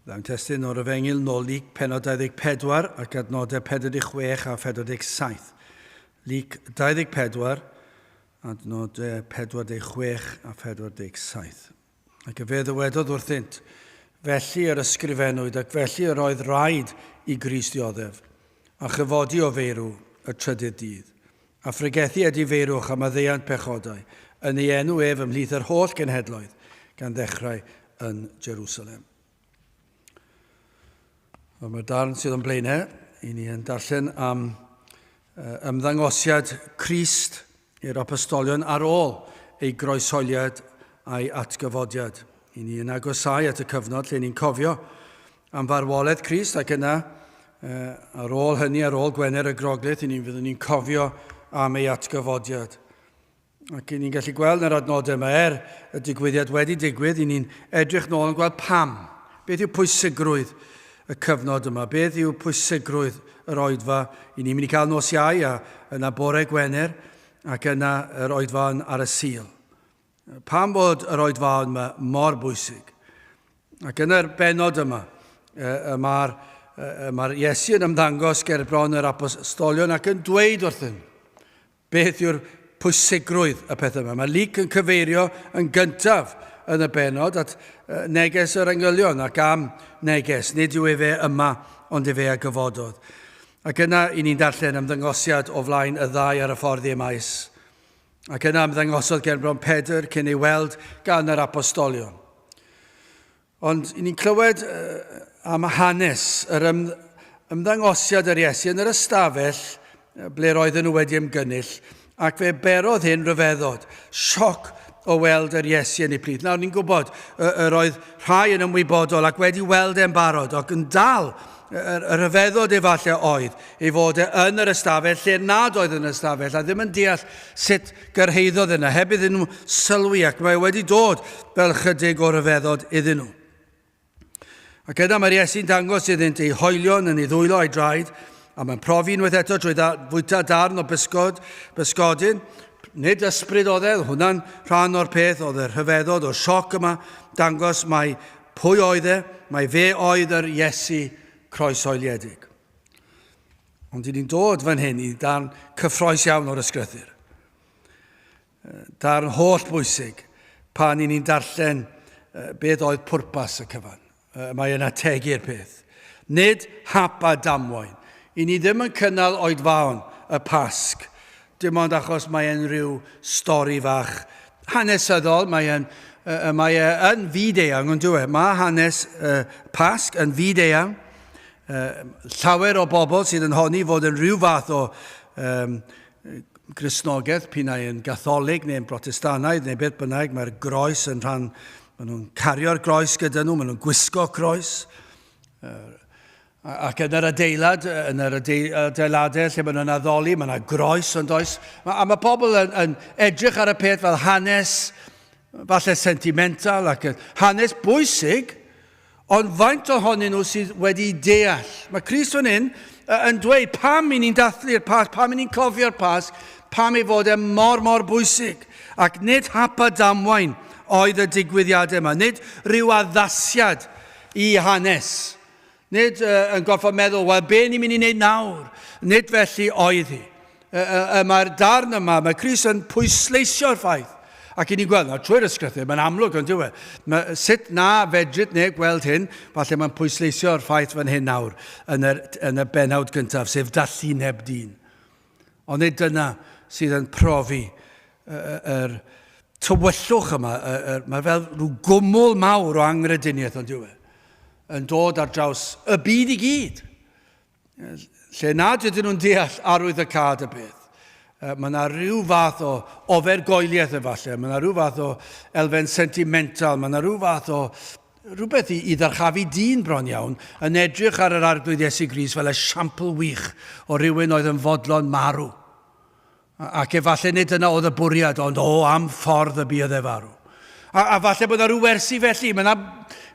Dda'n testun o'r Efengyl nôl Luc pennod 24 ac adnodau 46 a 47. Luc 24, adnodau 46 a 47. Ac efe ddywedodd wrthynt, Felly yr ysgrifennwyd ac felly yr oedd rhaid i Grist ddioddef, a chyfodi o feirw y trydydd dydd, a phregethu edifeirwch a maddeuant pechodau, yn ei enw ef ymhlith yr holl genhedloedd, gan ddechrau yn Jerusalem. Wel, mae'r darn sydd o'n blaenau, i ni yn darllen am ymddangosiad Crist i'r apostolion ar ôl ei groeshoeliad a'i atgyfodiad. I ni yn agosau at y cyfnod lle ni'n cofio am farwolaeth Crist ac yna ar ôl hynny, ar ôl Gwener y Groglith, i ni fyddwn ni'n cofio am ei atgyfodiad. Ac i ni'n gallu gweld yn yr adnodau yma, er y digwyddiad wedi digwydd, i ni'n edrych nôl yn gweld pam. Beth yw pwysigrwydd y cyfnod yma? Beth yw pwysigrwydd yr oedfa? I ni'n mynd i cael nos Iau a yna bore Gwener ac yna yr oedfa ar y Sul. Pam bod yr oedfa yma mor bwysig? Ac yn yr benod yma, y mae'r mae Iesu yn ymddangos ger bron yr apostolion ac yn dweud wrthyn Beth yw'r pwysigrwydd y peth yma? Mae Luc yn cyfeirio yn gyntaf yn y benod at neges yr angylion ac am neges. Nid yw efe yma, ond efe a gyfododd. Ac yna i ni'n darllen ymddangosiad o flaen y ddau ar y ffordd i Emmaus. Ac yna ymddangosodd gerbron Pedr cyn ei weld gan yr apostolion. Ond i ni'n clywed am hanes yr ym, ymddangosiad yr Iesu yn yr ystafell ble roedden nhw wedi ymgynnull, ac fe berodd hyn ryfeddod, sioc o weld yr Iesu yn ei plith. Nawr, ni'n gwybod yr oedd rhai yn ymwybodol ac wedi weld e'n barod, ac yn dal y rhyfeddod efallai oedd ei fod e yn yr ystafell lle nad oedd yn y ystafell a ddim yn deall sut gyrhaeddodd yna, heb iddyn nhw sylwi, ac mae wedi dod fel chydig o ryfeddod iddyn nhw. Ac yna mae'r Iesu'n dangos iddynt ei hoelion yn ei ddwylo a'i draed, a mae'n profi unwaith eto trwy dda, fwyta darn o bysgod, bysgodyn. Nid ysbryd oedd e, hwnna'n rhan o'r peth, oedd y rhyfeddod o'r sioc yma, dangos mai pwy oedd e, mai fe oedd yr Iesu croeshoeliedig. Ond i ni'n dod fan hyn i darn cyffroes iawn o'r ysgrythur. Darn holl bwysig pan i ni'n darllen beth oedd pwrpas y cyfan. Mae yn ategu'r peth. Nid hap a damwain. I ni ddim yn cynnal oedfaon y Pasg. Dim ond achos mae e'n rhyw stori fach hanesyddol, mae e'n mae e yn fyd eang, ond dyw e? Mae hanes y Pasg yn fyd eang. Llawer o bobl sydd yn honni fod yn rhyw fath o um, Gristnogaeth, p'un ai yn Gatholig neu'n Brotestanaidd neu beth bynnag, mae'r groes yn rhan, maen nhw'n cario'r groes gyda nhw, maen nhw'n gwisgo croes. Ac yn yr adeilad, yn yr adeiladau lle maen nhw'n addoli, mae yna groes yn does. A mae pobl yn, yn edrych ar y peth fel hanes, falle sentimental ac hanes bwysig, Ond faint ohonyn nhw sydd wedi deall? Mae Crist fan hyn yn dweud pam i ni'n dathlu'r Pasg, pam i ni'n cofio'r Pasg, pam ei fod e mor, mor bwysig. Ac nid hap a damwain oedd y digwyddiadau yma, nid rhyw addasiad i hanes. Nid uh, yn gorfod meddwl, wel, be ni'n mynd i wneud nawr? Nid felly oedd hi. Y mae'r darn yma, mae Crist yn pwysleisio'r ffaith. Ac i ni'n gweld, nawr, trwy'r ysgrythur, mae'n amlwg yn dyw e. Mae, sut na fedrith neb gweld hyn, falle mae'n pwysleisio'r ffaith fan hyn nawr, yn, yr, yn y bennawd gyntaf, sef dallineb dyn. Ond nid dyna sydd yn profi yr tywyllwch yma, mae fel rhyw gwmwl mawr o angrediniaeth ond yw e, yn dod ar draws y byd i gyd. Lle nad ydyn nhw'n deall arwydd y cad y peth. Mae yna rhyw fath o ofergoeliaeth efallai, mae yna rhyw fath o elfen sentimental, mae yna rhyw fath o rhywbeth i, i ddyrchafu dyn bron iawn, yn edrych ar yr Arglwydd Iesu Grist fel esiampl wych o rywun oedd yn fodlon marw. Ac efallai nid dyna oedd y bwriad, ond o, am ffordd y buodd e farw. A, a falle bod yna rhyw wersi felly. Mae yna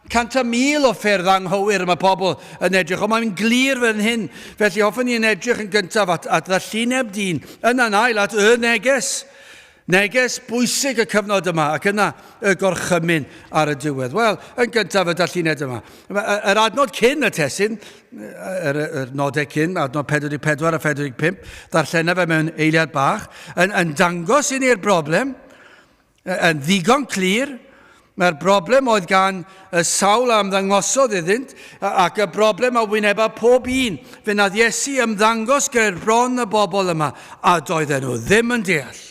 cant a mil o ffyrdd anghywir mae pobl yn edrych, ond mae'n glir fan hyn. Felly hoffwn i yn edrych yn gyntaf at, at ddallineb dyn, yna'n ail at y neges. Neges bwysig y cyfnod yma ac yna y gorchymyn ar y diwedd. Wel, yn gyntaf y dallined yma. Yr adnod cyn y testun, yr, yr nodau cyn, adnod 44 a 45, ddarllena fe mewn eiliad bach, yn, yn dangos i ni'r broblem, yn ddigon clir, mae'r broblem oedd gan y sawl a ymddangosodd iddynt, ac y broblem a wyneba pob un. Fe nath Iesu ymddangos ger bron y bobl yma, a doedden nhw ddim yn deall.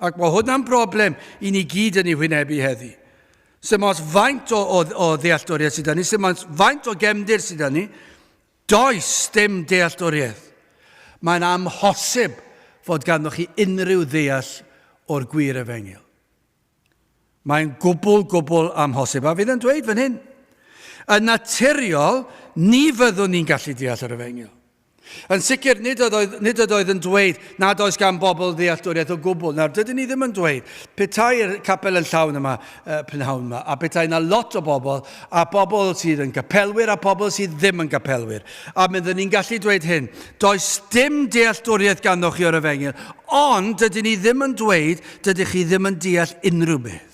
Ac mae hwnna'n broblem i ni gyd yn ei hwynebu heddi. Sdim ots faint o, o, o ddealltwriaeth sydd 'da ni, sdim ots faint o gefndir sydd 'da ni, does dim dealltwriaeth. Mae'n amhosib fod ganddoch chi unrhyw ddeall o'r gwir efengyl. Mae'n gwbl, gwbl amhosib. A fydd yn dweud fan hyn, yn naturiol, ni fyddwn ni'n gallu deall yr efengyl. Yn sicr, nid oedd, nid oedd yn dweud nad oes gan bobl ddealltwriaeth o gwbl. Nawr, dydyn ni ddim yn dweud, petai'r capel yn llawn yma uh, prynhawn yma, a petai yna lot o bobl, a bobl sydd yn gapelwyr a pobl sydd ddim yn gapelwyr. A byddwn ni'n gallu dweud hyn, does dim dealltwriaeth ganddo chi o'r efengyl, ond dydyn ni ddim yn dweud dydych chi ddim yn deall unrhyw beth.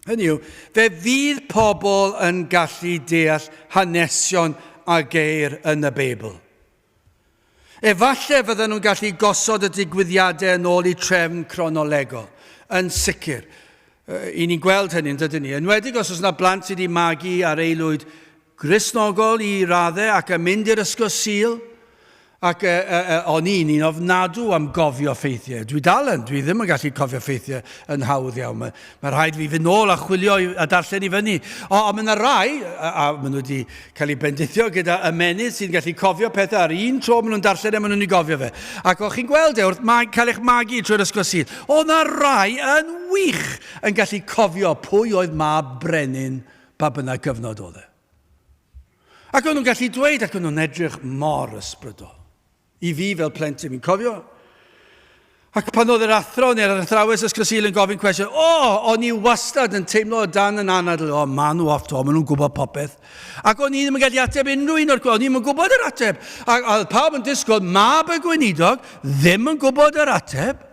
Hynny yw, fe fydd pobl yn gallu deall hanesion a geir yn y Beibl. Efallai fydden nhw'n gallu gosod y digwyddiadau yn ôl i trefn cronolegol, yn sicr. I ni'n gweld hynny, yn dydyn ni? Enwedig os oes yna blant sydd wedi magu ar aelwyd Gristnogol i raddau ac yn mynd i'r ysgol Sul, ac e, e, e, o'n i'n un ofnadw am gofio ffeithiau. Dwi dal yn, dwi ddim yn gallu cofio ffeithiau yn hawdd iawn. Mae, mae rhaid fi fynd nôl a chwilio a darllen i fyny. O, ond mae yna rai, a, a maen nhw wedi cael eu bendithio gyda ymennydd sy'n gallu cofio pethau ar un tro maen nhw'n darllen e, maen nhw'n ei gofio fe. Ac o'ch chi'n gweld e wrth ma cael eich magu trwy'r ysgol Sul, oedd yna rai yn wych yn gallu cofio pwy oedd mab brenin pa bynnag gyfnod oedd e. Ac o'n nhw'n gallu dweud ac o'n nhw'n edrych mor ysbrydol. I fi fel plentyn, fi'n cofio. Ac pan oedd yr athro neu'r athrawes ysgol Sul yn gofyn cwestiwn, o, o'n i wastad yn teimlo o dan yn anadl, o, maen nhw off to, maen nhw'n gwybod popeth. Ac o'n i ddim yn gallu ateb unrhyw un o'r cwestiwn, o'n i ddim yn gwybod yr ateb. Ac oedd pawb yn disgwyl, mab y gweinidog ddim yn gwybod yr ateb.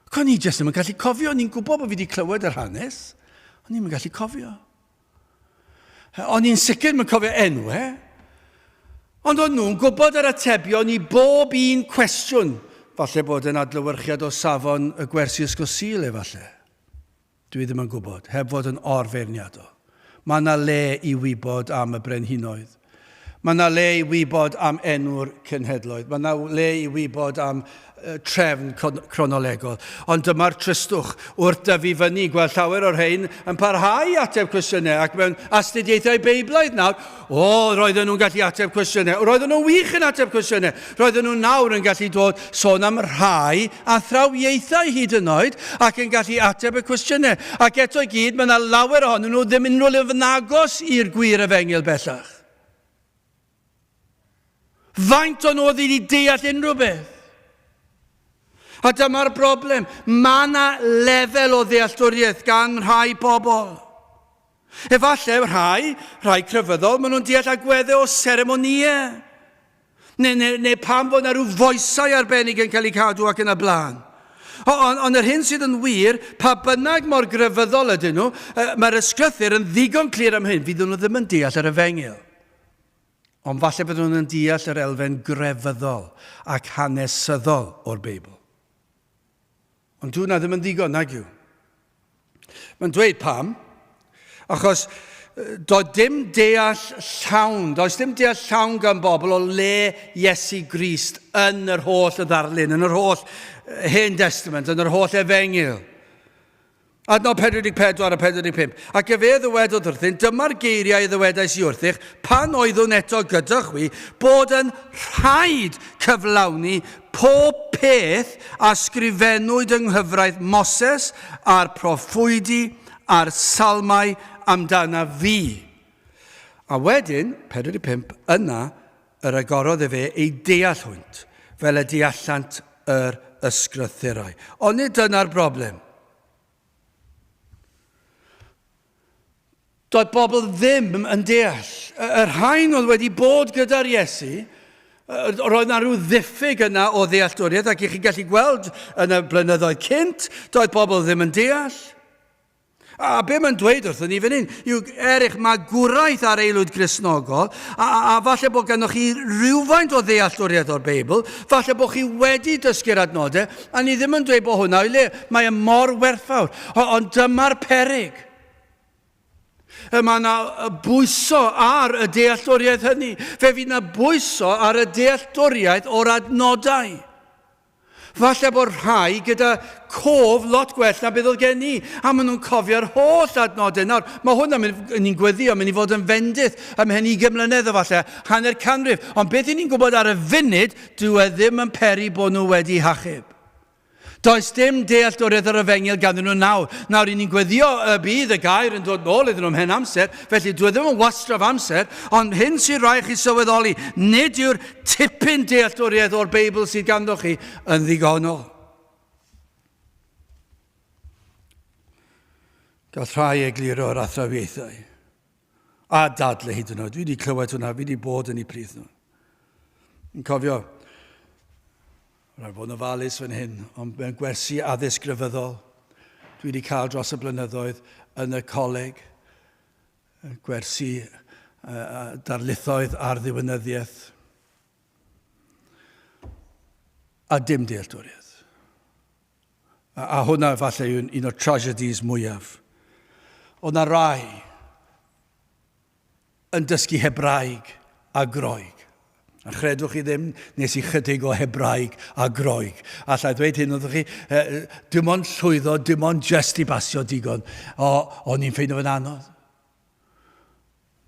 Ac o'n i jyst ddim yn gallu cofio, o'n i'n gwybod bod fi wedi clywed yr hanes, o'n i'n gallu cofio. O'n i'n sicr yn cofio enwau, ond o'n nhw'n gwybod yr atebion i bob un cwestiwn. Falle bod yn adlewyrchiad o safon y gwersi ysgol Sul efallai. Dwi ddim yn gwybod, heb fod yn or-feirniadol. Mae yna le i wybod am y brenhinoedd. Mae yna le i wybod am enw'r cenhedloedd. Mae yna le i wybod am trefn cronolegol. Ond dyma'r tristwch wrth dyfu fyny, gweld llawer o'r rhain yn parhau i ateb cwestiynau ac mewn astudiaethau Beiblaidd nawr, o, roedden nhw'n gallu ateb cwestiynau. Roedden nhw'n wych yn ateb cwestiynau. Roedden nhw nawr yn gallu dod sôn am rhai athrawiaethau hyd yn oed ac yn gallu ateb y cwestiynau. Ac eto i gyd, mae yna lawer ohonyn nhw ddim unrhyw le yn agos i'r gwir efengyl bellach. Faint o'n nhw oedd wedi deall unrhyw beth? A dyma'r broblem. Mae yna lefel o ddealltwriaeth gan rhai pobl. Efallai rhai, rhai crefyddol, maen nhw'n deall agweddau o seremonïau. Neu, neu, neu pam fod yna rhyw foesau arbennig yn cael eu cadw ac yn y blaen. Ond on yr hyn sydd yn wir, pa bynnag mor grefyddol ydyn nhw, mae'r ysgrythur yn ddigon clir am hyn, fydd nhw ddim yn deall yr efengyl. Ond falle byddwn nhw'n deall yr elfen grefyddol ac hanesyddol o'r Beibl. Ond dwi hwnna ddim yn ddigon, nag yw? Mae'n dweud pam. Achos doedd dim deall llawn, does dim deall llawn gan bobl o le Iesu Grist yn yr holl ddarlun, yn yr holl Hen Testament, yn yr holl Efengyl. Adnod 44 a 45. Ac efe ddywedodd wrthynt, dyma'r geiriau y ddywedais i wrthych, pan oeddwn eto gyda chwi, bod yn rhaid cyflawni pob peth a sgrifennwyd yng nghyfraith Moses a'r proffwydi a'r salmau amdana fi. A wedyn, 45, yna yr agorodd efe eu deall hwynt, fel y deallant yr ysgrythurau. Ond nid dyna'r broblem. Doedd bobl ddim yn deall. Y rhain oedd wedi bod gyda'r Iesu, Roedd na rhyw ddiffyg yna o ddealltwriaeth ac i chi gallu gweld yn y blynyddoedd cynt, doedd pobl ddim yn deall. A be mae'n dweud wrthyn ni fan hyn yw er eich magwraeth ar aelwyd Gristnogol, a, a, a falle bod gennych chi rhywfaint o ddealltwriaeth o'r Beibl, falle bod chi wedi dysgu'r adnodau, a ni ddim yn dweud bod hwnna o'i le, mae e mor werthfawr. Ond dyma'r peryg. Mae yna bwyso ar y dealltwriaeth hynny. Fe fydd yna bwyso ar y dealltwriaeth o'r adnodau. Falle bod rhai gyda cof lot gwell na beth oedd gen i, a maen nhw'n cofio'r holl adnodau. Nawr, mae hwn yn mynd, ni'n gweddio, mynd i fod yn fendith ymhen 20 mlynedd o falle, hanner canrif. Ond beth i ni'n gwybod ar y funud, dyw e ddim yn peri bod nhw wedi hachub. Does dim dealltwriaeth yr efengyl ganddyn nhw nawr. Nawr, i ni'n gweddio y bydd y gair yn dod nôl iddyn nhw ymhen amser, felly dwi e ddim yn wastraff amser, ond hyn sy'n rhaid chi sylweddoli, nid yw'r tipyn dealltwriaeth o'r Beibl sydd ganddo chi yn ddigonol. Gall rhai egluro'r athrawiaethau a dadle hyd yn oed. Fi wedi clywed hwnna, fi wedi bod yn eu plith nhw. Yn cofio, rhaid bod yn ofalus fan hyn, ond mewn gwersi addysg grefyddol, dwi wedi cael dros y blynyddoedd yn y coleg, gwersi darlithoedd ar ddiwinyddiaeth a dim dealltwriaeth. A, a hwnna efallai yw un o'r tragedies mwyaf. Oedd na rai yn dysgu Hebraeg a Groeg. A chredwch chi ddim, nes i chydig o Hebraeg a Groeg. Alla i ddweud hyn wrthych chi, eh, dim ond llwyddo, dim ond just i basio digon. O, o'n i'n ffeindio fe'n anodd.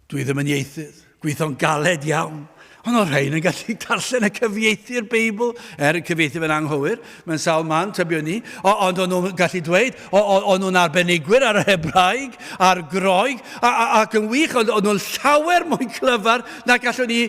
Dwi ddim yn ieithydd, gweithio'n galed iawn. Ond oedd rhain yn gallu darllen y cyfieithu'r Beibl, er y cyfieithu fe'n anghywir, mewn sawl man, tybio ni. O, ond o'n nhw'n gallu dweud, o'n nhw'n arbenigwyr ar y Hebraeg, a'r Groeg, a, a, ac yn wych, o'n nhw'n llawer mwy clyfar na gallwn ni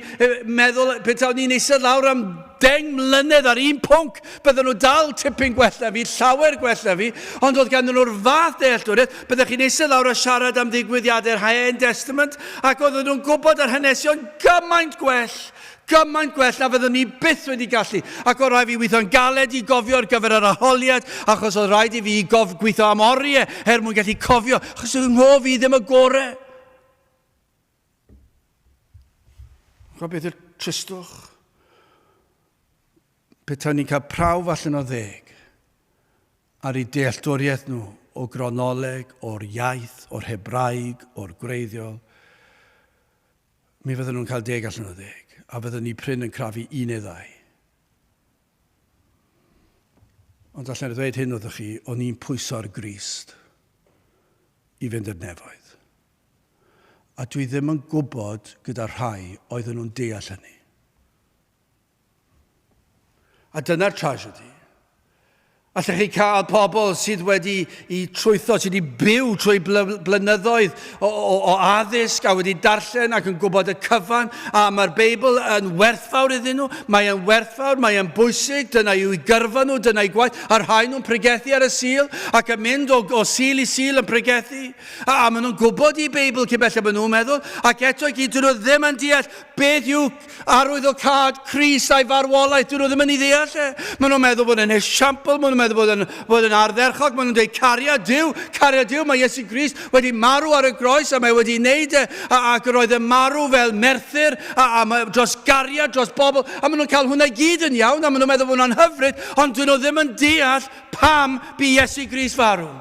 meddwl, petawn ni'n eistedd lawr am 10 mlynedd ar un pwnc, bydden nhw dal tipyn gwell na fi, llawer gwell na fi, ond oedd ganddyn nhw'r fath dealltwriaeth, byddech chi'n eistedd lawr a siarad am ddigwyddiadau'r Hen Testament, ac oedden nhw'n gwybod yr hanesion gymaint gwell, gymaint gwell na fyddwn ni byth wedi gallu. Ac oedd rhaid fi weithio'n galed i gofio ar gyfer yr arholiad, achos oedd rhaid i fi gof gweithio am oriau er mwyn gallu cofio, achos oedd nghof i ddim y gorau. Chwa beth yw'r tristwch? Petawn ni'n cael prawf allan o ddeg ar eu dealltwriaeth nhw o gronoleg, o'r iaith, o'r Hebraeg, o'r gwreiddiol, mi fydden nhw'n cael deg allan o ddeg, a fydden ni prin yn crafu un neu ddau. Ond allan i ddweud hyn wrthych chi, o'n i'n pwyso ar Grist i fynd i'r nefoedd. A dwi ddim yn gwybod gyda rhai oedden nhw'n deall hynny. A dyna'r tragedy. Allech chi cael pobl sydd wedi i trwytho, sydd wedi byw trwy blynyddoedd o, o, o addysg a wedi darllen ac yn gwybod y cyfan, a mae'r Beibl yn werthfawr iddyn nhw, mae e'n werthfawr, mae e'n bwysig, dyna yw eu gyrfa nhw, dyna eu gwaith, a rhai nhw'n pregethu ar y Sul ac yn mynd o, o Sul i Sul yn pregethu, a, a maen nhw'n gwybod i Beibl cyn belled maen nhw'n meddwl, ac eto i gyd, dyn nhw ddim yn deall beth yw arwyddocâd Crist a'i farwolaeth, dyn nhw ddim yn ei ddeall e. Maen nhw'n meddwl bod e'n esiampl, maen nhw'n meddwl bod e'n bod yn ardderchog, maen nhw'n dweud cariad Duw, cariad Duw, mae Iesu Grist wedi marw ar y groes a mae wedi wneud e, a, ac roedd e'n marw fel merthyr, a, a mae, dros gariad, dros bobl, a maen nhw'n cael hwnna i gyd yn iawn, a maen nhw'n meddwl bod hwnna'n hyfryd, ond dyn nhw ddim yn deall pam bu Iesu Grist farw.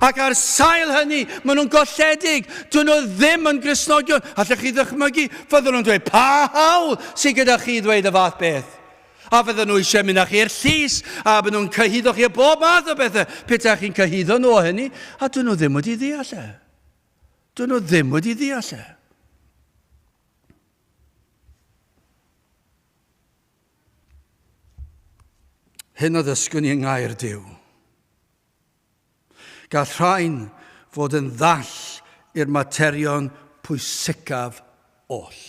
Ac ar sail hynny, maen nhw'n golledig. Dyn nhw ddim yn Gristnogion. Allech chi ddychmygu? Fydden nhw'n dweud, pa hawl sydd gyda chi i ddweud y fath beth? A fydden nhw eisiau mynd â chi i'r llys, a bydden nhw'n cyhuddo chi o bob math o bethau, petai chi'n cyhuddo nhw o hynny, a dyn nhw ddim wedi ddeall e. Dyn nhw ddim wedi ddeall e. Hyn o ddysgwn ni yng ngair Duw. Gall rhain fod yn ddall i'r materion pwysicaf oll.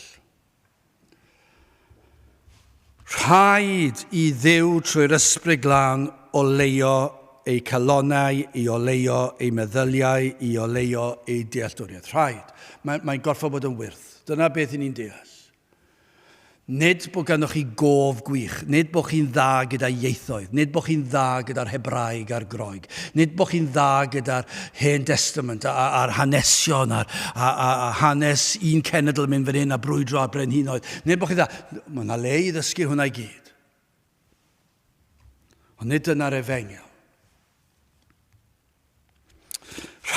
Rhaid i Dduw trwy'r Ysbryd Glân oleuo eu calonnau, i oleuo eu meddyliau, i oleuo eu dealltwriaeth. Rhaid. Mae'n mae gorfod bod yn wyrth. Dyna beth i ni'n deall. Nid bod ganddoch chi gof gwych, nid bod chi'n dda gyda ieithoedd, nid bod chi'n dda gyda'r Hebraeg a'r Groeg, nid bod chi'n dda gyda'r Hen Testament a'r hanesion a'r, a, a, a hanes un cenedl yn mynd fan hyn a brwydro a'r brenhinoedd. Nid bod chi'n dda. Mae yna le i ddysgu hwnna i gyd. Ond nid dyna'r efengyl.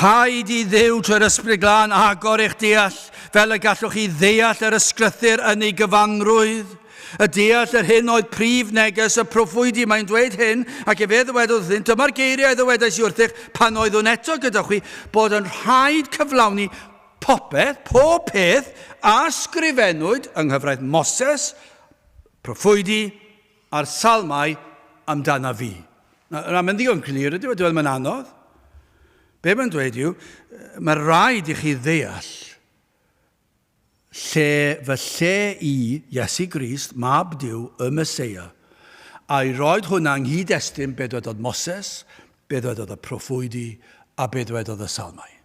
Rhaid i Dduw trwy'r Ysbryd Glân agor eich deall fel y gallwch chi ddeall yr ysgrythur yn ei gyfanrwydd. Y deall yr hyn oedd prif neges y proffwydi. Mae'n dweud hyn, ac efe ddywedodd wrthynt, dyma'r geiriau ddywedais i wrthych pan oeddwn eto gyda chwi, bod yn rhaid cyflawni popeth, pob peth, a sgrifennwyd yng nghyfraith Moses, proffwydi, a'r salmau amdana fi. Na, mae'n ddigon clir, ydy, e ddim yn anodd. Be mae'n dweud yw, mae rhaid i chi ddeall lle fy lle i, Iesu Grist, Mab Duw, y Meseia, a'i roed hwnna yng nghyd-destun be dwedodd Moses, be dwedodd y proffwydi, a be dwedodd y salmau.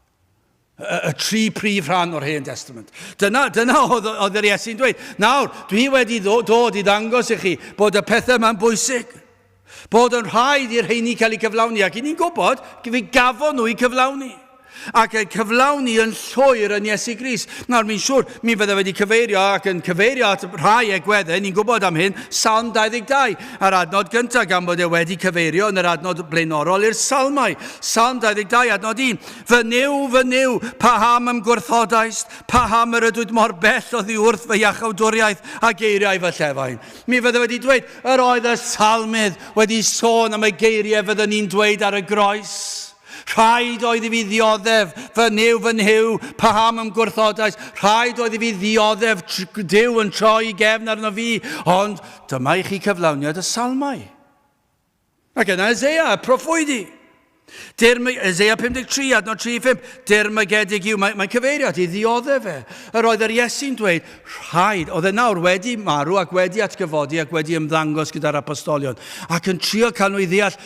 Y, y tri prif rhan o'r Hen Testament. Dyna, dyna oedd, oedd yr Iesu'n dweud. Nawr, dwi wedi dod i ddangos i chi bod y pethau yma'n bwysig. Bod yn rhaid i'r rheini cael eu cyflawni. Ac i ni'n gwybod, fe gafon nhw eu cyflawni. Ac eu cyflawni yn llwyr yn Iesu Grist. Nawr, mi'n siŵr, mi fydde wedi cyfeirio ac yn cyfeirio at rhai egweddau, ni'n gwybod am hyn, Salm 22, a'r adnod gyntaf, gan bod e wedi cyfeirio yn yr adnod blaenorol i'r Salmau. Salm 22, adnod 1. Fy Nuw, fy Nuw, paham ym gwrthodaist? Paham yr ydwyt mor bell oddi wrth fy iachawdwriaeth a geiriau fy llefain? Mi fydde wedi dweud, yr oedd y salmydd wedi sôn am y geiriau fyddwn ni'n dweud ar y groes. Rhaid oedd i fi ddioddef, fy Nuw, fy Nhuw, paham ym gwrthodais? Rhaid oedd i fi ddioddef Duw yn troi gefn arno fi, ond dyma i chi cyflawniad y salmau. Ac yna Eseia, y proffwydi. Dirmy, Eseia 53, adnod 35, dirmygedig yw, mae'n mae cyfeirio at ei ddioddef fe. Yr oedd yr Iesu'n dweud, rhaid, oedd e nawr wedi marw ac wedi atgyfodi ac wedi ymddangos gyda'r apostolion, ac yn trio cael nhw i ddeall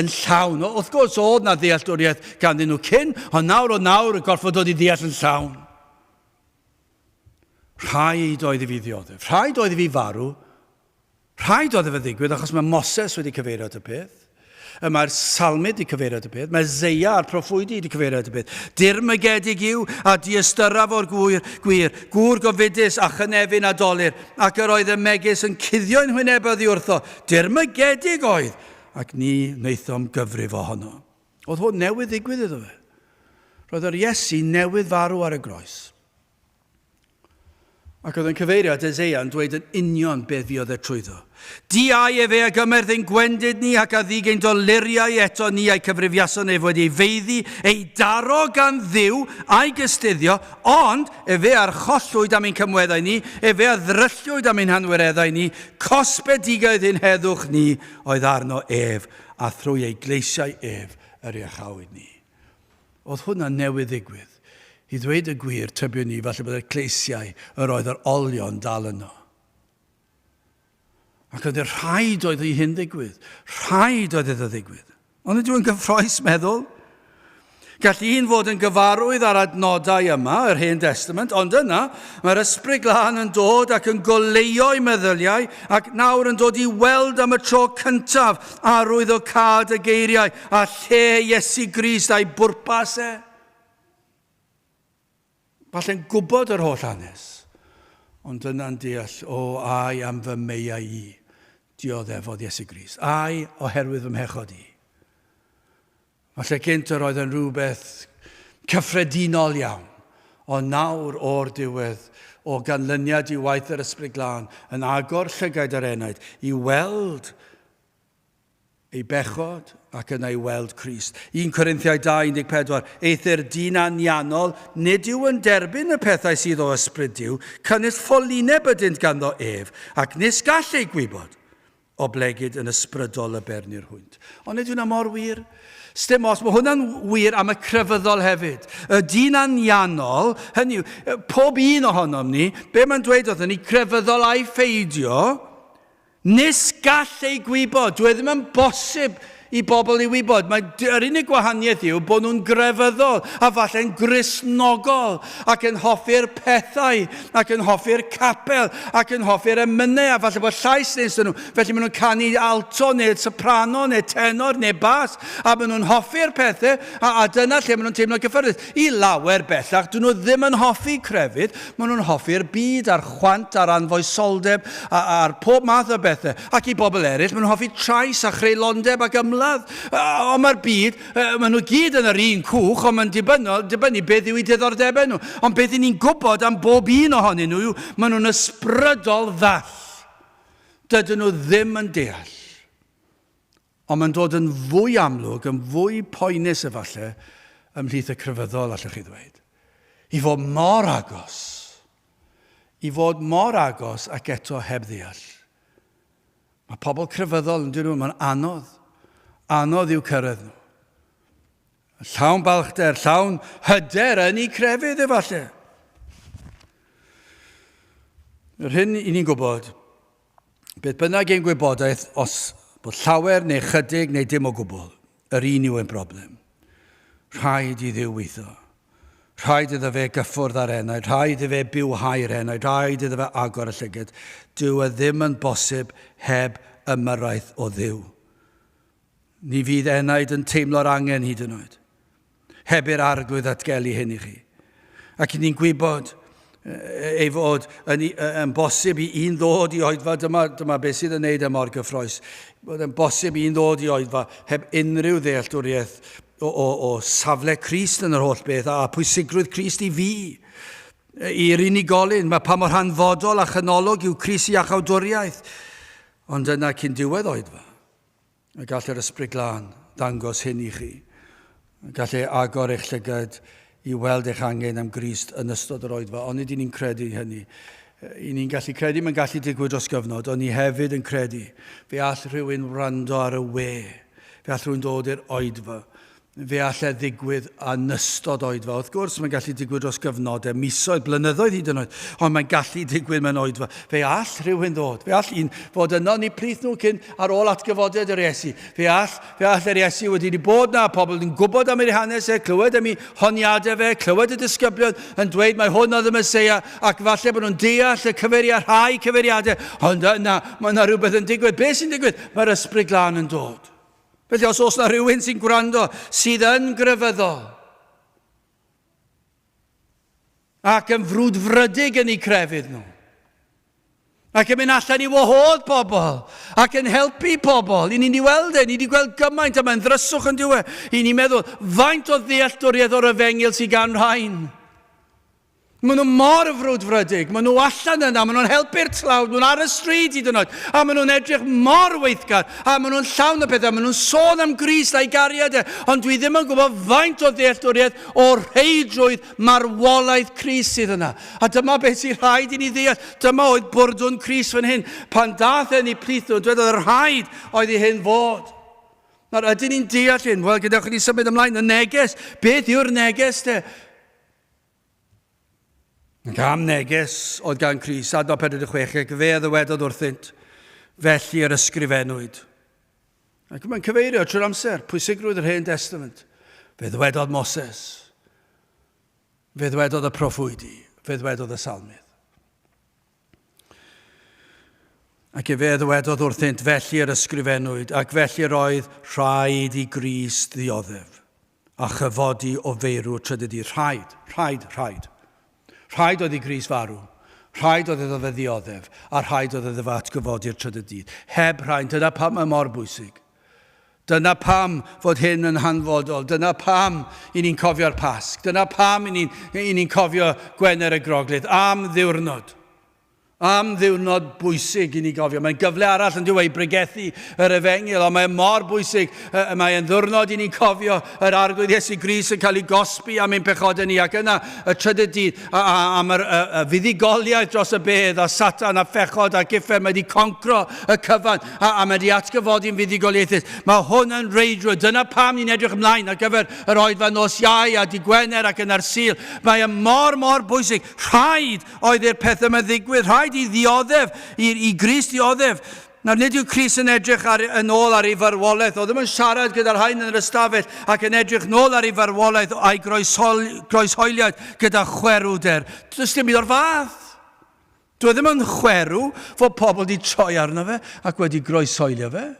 yn llawn. Wrth gwrs, oedd na ddealltwriaeth ganddyn nhw cyn, ond nawr o nawr y gorfod dod i ddeall yn llawn. Rhaid oedd i fi ddioddef, rhaid oedd i fi farw, Rhaid oedd e fe ddigwydd achos mae Moses wedi cyfeirio at y peth. Y mae'r salmydd wedi cyfeirio at y peth. Mae Zeia a'r proffwydi wedi cyfeirio at y peth. Dirmygedig yw a diystyraf o'r gwir, gwir, gŵr gofidus a chynefin a dolur, ac yr oedd y megis yn cuddio'n hwynebau oddi wrtho. Dirmygedig oedd, ac ni wnaethom gyfrif ohono. Oedd hwn newydd ddigwydd iddo fe. Roedd yr Iesu newydd farw ar y groes. Ac oedd yn cyfeirio at Eseia yn dweud yn union beth fuodd e trwyddo. Diau efe a gymerth ein gwendid ni ac a ddug ein doluriau eto ni a'i cyfrifiason ef wedi ei feiddi, ei daro gan Dduw a'i gystuddio, ond efe a'r chollwyd am ein cymweddau ni, efe a ddrylliwyd am ein hanwireddau ni, cosbedigaeth ein heddwch ni oedd arno ef, a thrwy ei gleisiau ef yr iachawyd ni. Oedd hwnna newydd ddigwydd. I ddweud y gwir, tybiwn i, falle bod y cleisiau yr oedd yr olion dal yno. Ac oedd y rhaid oedd i hyn ddigwydd. Rhaid oedd iddo ddigwydd. Ond ydw yn gyffroes meddwl? Gall un fod yn gyfarwydd â'r adnodau yma, yr Hen Testament, ond yna mae'r Ysbryd Glân yn dod ac yn goleuo'i meddyliau ac nawr yn dod i weld am y tro cyntaf arwyddocâd y geiriau a lle Iesu Grist a'i bwrpas e. Falle'n gwybod yr holl hanes, ond yna'n deall, o, ai am fy meiau i, dioddefodd Iesu Grist. Ai oherwydd fy mhechod i. Falle gynt yr oedd yn rhywbeth cyffredinol iawn, ond nawr o'r diwedd, o ganlyniad i waith yr Ysbryd Glân, yn agor llygaid yr enaid i weld ei bechod ac yna i weld Crist. 1 Corinthiaid 2, 14, Eithr dyn anianol, nid yw yn derbyn y pethau sydd o ysbryd Duw, cynnull ffolineb ydynt ganddo ef, ac nis gall eu gwybod, oblegid yn ysbrydol y bernir hwynt. Ond nid hwnna mor wir? Sdim os, mae hwnna'n wir am y crefyddol hefyd. Y dyn anianol, hynny yw, pob un ohonom ni, be mae'n dweud wrthyn ni, crefyddol a'i pheidio, Nis gall ei gwybod. Dyw e ddim yn bosib i bobl i wybod. Mae, yr unig gwahaniaeth yw bod nhw'n grefyddol a falle'n Gristnogol ac yn hoffi'r pethau ac yn hoffi'r capel ac yn hoffi'r emynau a falle bod llais nes nhw. Felly maen nhw'n canu alto neu soprano neu tenor neu bas a maen nhw'n hoffi'r pethau a, a dyna lle maen nhw'n teimlo gyffyrddus. I lawer bellach, dyn nhw ddim yn hoffi crefydd, maen nhw'n hoffi'r byd a'r chwant a'r anfoesoldeb a'r pob math o bethau. Ac i bobl eraill, maen nhw'n hoffi trais a chreulondeb ac ymladd. Ond mae'r byd, maen nhw gyd yn yr un cwch, ond mae'n dibynnol, dibynnu beth yw eu diddordebau nhw. Ond beth i ni'n gwybod am bob un ohonyn nhw yw, maen nhw'n ysbrydol ddall. Dydyn nhw ddim yn deall. Ond mae'n dod yn fwy amlwg, yn fwy poenus efallai, ymhlith y crefyddol, allwch chi ddweud. I fod mor agos, i fod mor agos ac eto heb ddeall. Mae pobl crefyddol yn dyn nhw, mae'n anodd, anodd i'w cyrraedd nhw. Llawn balchder, llawn hyder yn eu crefydd efallai. Yr hyn i ni'n gwybod, beth bynnag ein gwybodaeth, os bod llawer neu chydig neu dim o gwbl, yr un yw ein broblem. Rhaid i Dduw weithio. Rhaid iddo fe gyffwrdd â'r enaid, rhaid iddo fe bywhau'r enaid, rhaid iddo fe agor y llygad. Dyw e ddim yn bosib heb ymyrraeth o Dduw. Ni fydd enaid yn teimlo'r angen hyd yn oed. Heb i'r Arglwydd ddatgelu hyn i chi. Ac i ni'n gwybod ei fod yn, yn bosib i un ddod i oedfa, dyma, dyma beth sydd yn neud e mor gyffroes, bod yn bosib i un ddod i oedfa heb unrhyw ddealltwriaeth o, o, o safle Crist yn yr holl beth a pwysigrwydd Crist i fi, i'r unigolyn. Mae pa mor hanfodol a chanolog yw Crist i iachawdwriaeth. Ond yna cyn diwedd oedfa, Y gall yr Ysbryd Glân ddangos hyn i chi. Y gall e agor eich llygaid i weld eich angen am Grist yn ystod yr oedfa. Onid i ni'n credu hynny? I ni'n gallu credu mae'n gallu digwydd dros gyfnod, ond ni hefyd yn credu fe all rhywun wrando ar y we, fe all rhywun dod i'r oedfa, Fe all e ddigwydd yn ystod oedfa. Wrth gwrs, mae'n gallu digwydd dros gyfnodau, misoedd, blynyddoedd hyd yn oed, ond mae'n gallu digwydd mewn oedfa. Fe all rhywun ddod. Fe all un fod yno yn eu plith nhw cyn ar ôl atgyfodiad yr Iesu. Fe all, fe all yr Iesu wedi wedi bod na, pobl yn gwybod am ei hanes e, clywed am ei honiadau fe, clywed y disgyblion yn dweud mai hwn oedd y Meseia, ac falle bod nhw'n deall y cyfeiriad, rhai cyfeiriadau, ond yna, mae yna rhywbeth yn digwydd. Be sy'n digwydd? Mae'r Ysbryd Glân yn dod. Felly os oes na rhywun sy'n gwrando sydd yn grefyddol ac yn frwdfrydig yn eu crefydd nhw, ac yn mynd allan i wahodd pobl, ac yn helpu pobl. I ni'n ei weld e, ni wedi gweld gymaint, a mae'n ddryswch yn diwedd. I ni'n meddwl, faint o ddealltwriaeth o'r efengyl sydd gan rhain? Maen nhw mor frwdfrydig, maen nhw allan yna, maen nhw'n helpu'r tlawd, maen nhw ar y stryd hyd yn oed, a maen nhw'n edrych mor weithgar, a maen nhw'n llawn o pethau, maen nhw'n sôn am Grist a'i gariad e, ond dwi ddim yn gwybod faint o ddealltwriaeth o rheidrwydd marwolaeth Crist sydd yna. A dyma beth sy'n rhaid i ni ddeall, dyma oedd bwrdwn Crist fan hyn. Pan dath e'n ei plith nhw, dwedodd rhaid oedd i hyn fod. Nawr, ydyn ni'n deall hyn? Wel, gadewch i ni symud ymlaen. Y neges, beth yw'r neges te? Ac am neges oedd gan Crist, adnod 46, ac fe a ddywedodd wrthynt, felly yr ysgrifennwyd. Ac mae'n cyfeirio trwy'r amser, pwysigrwydd yr Hen Testament. Fe ddwedodd Moses, fe ddwedodd y proffwydi, fe ddwedodd y salmydd. Ac efe a ddywedodd wrthynt, felly yr ysgrifennwyd, ac felly yr oedd rhaid i Grist ddioddef a chyfodi o feirw trydydd dydd. Rhaid, rhaid, rhaid. Rhaid oedd i Grist farw. Rhaid oedd iddo fe ddioddef, a rhaid oedd iddo fe atgyfodi'r trydydd dydd. Heb rhaid, dyna pam mae mor bwysig. Dyna pam fod hyn yn hanfodol. Dyna pam i ni'n cofio'r Pasg. Dyna pam i ni'n ni cofio Gwener y Groglith. Am ddiwrnod. Am ddiwrnod bwysig i ni gofio. Mae'n gyfle arall yn dyw e i bregethu yr efengyl, ond mae'n mor bwysig. Mae'n ddiwrnod i ni'n cofio yr Arglwydd Iesu Grist yn cael ei gosbi am ein pechodau ni, ac yna y trydydd dydd am yr y, y fuddugoliaeth dros y bedd a Satan a phechod ac uffern. Mae wedi concro y cyfan a, a mae wedi atgyfodi'n fuddugoliaethus. Mae hwn yn reidrwydd. Dyna pam ni'n edrych ymlaen ar gyfer yr oedfa nos Iau a dy Gwener ac yna'r Sul. Mae e mor, mor bwysig. Rhaid oedd i'r pethau yma ddigwydd. Rhaid i ddioddef, i, i Grist ddioddef. Nawr, nid yw Crist yn edrych ar, yn ôl ar ei farwolaeth. O ddim yn siarad gyda'r rhain yn yr ystafell ac yn edrych nôl ar ei farwolaeth a'i groeshoeliad gyda chwerwder. Does dim byd o'r fath. Dwi e ddim yn chwerw fod pobl wedi troi arno fe ac wedi groeshoelio fe.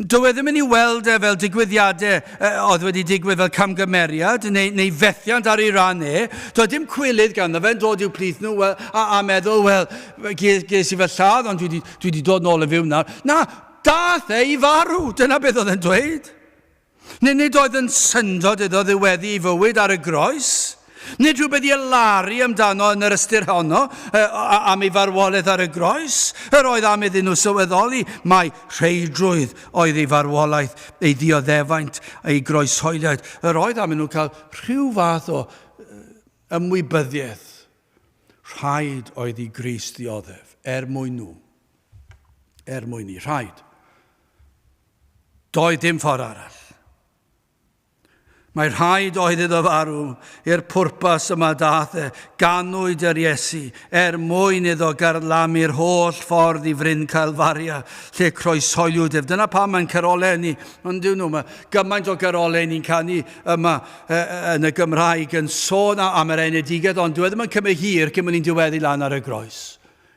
Dyw e ddim yn ei weld e fel digwyddiadau oedd wedi digwydd fel camgymeriad neu, neu fethiant ar ei ran e. Doedd dim cwilydd ganddo fe'n dod i'w plith nhw well, a, a meddwl, wel, ges, ges i fy lladd, ond dwi wedi, dwi wedi dod nôl yn fyw nawr. Na, dath e i farw, dyna beth oedd e'n dweud. Neu nid oedd yn syndod iddo ddiweddu ei fywyd ar y groes. Nid rhywbeth i alaru amdano yn yr ystyr honno am ei farwolaeth ar y groes. Yr oedd am iddyn nhw sylweddoli mai rheidrwydd oedd ei farwolaeth, ei ddioddefaint, ei groeshoeliad. Yr oedd am iddyn nhw cael rhyw fath o ymwybyddiaeth. Rhaid oedd i Grist ddioddef er mwyn nhw. Er mwyn ni. Rhaid. Doedd dim ffordd arall. Mae rhaid oedd iddo farw i'r pwrpas yma dath e, ganwyd yr Iesu, er mwyn iddo garlamu'r holl ffordd i fryn Calfaria, lle croeshoeliwyd ef. Dyna pam mae'n carolau ni, ond dyn nhw, mae gymaint o garolau ni'n canu yma yn y Gymraeg yn sôn am yr enedigaeth, ond dwi e ddim yn cymryd hir cyn bod ni'n diweddu lan ar y groes.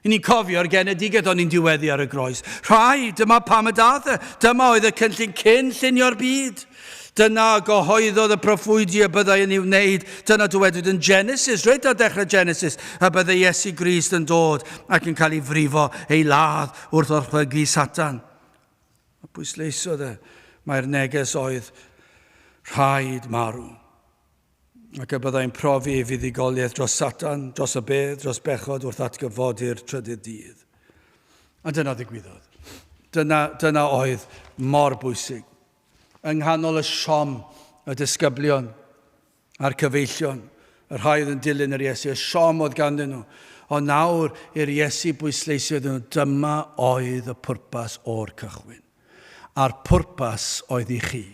I ni'n cofio'r genedigaeth o'n ni'n diweddu ar y groes. Rhai, dyma pam y dath e. Dyma oedd y cynllun cyn llunio'r byd. Dyna gyhoeddodd y proffwydi y byddai yn ei wneud. Dyna dywedwyd yn Genesis, reit ar dechrau Genesis, y byddai Iesu Grist yn dod ac yn cael ei frifo, ei ladd wrth orchfygu Satan. A pwysleisiodd e, mae'r neges oedd rhaid marw. Ac y byddai'n profi ei fuddugoliaeth dros Satan, dros y bedd, dros bechod wrth atgyfodi'r trydydd dydd. A dyna ddigwyddodd. Dyna, dyna oedd mor bwysig. Yng nghanol y siom y disgyblion a'r cyfeillion, y rhai oedd yn dilyn yr Iesu, y siom oedd ganddyn nhw. Ond nawr i'r Iesu bwysleisio iddyn nhw, dyma oedd y pwrpas o'r cychwyn. A'r pwrpas oedd i chi.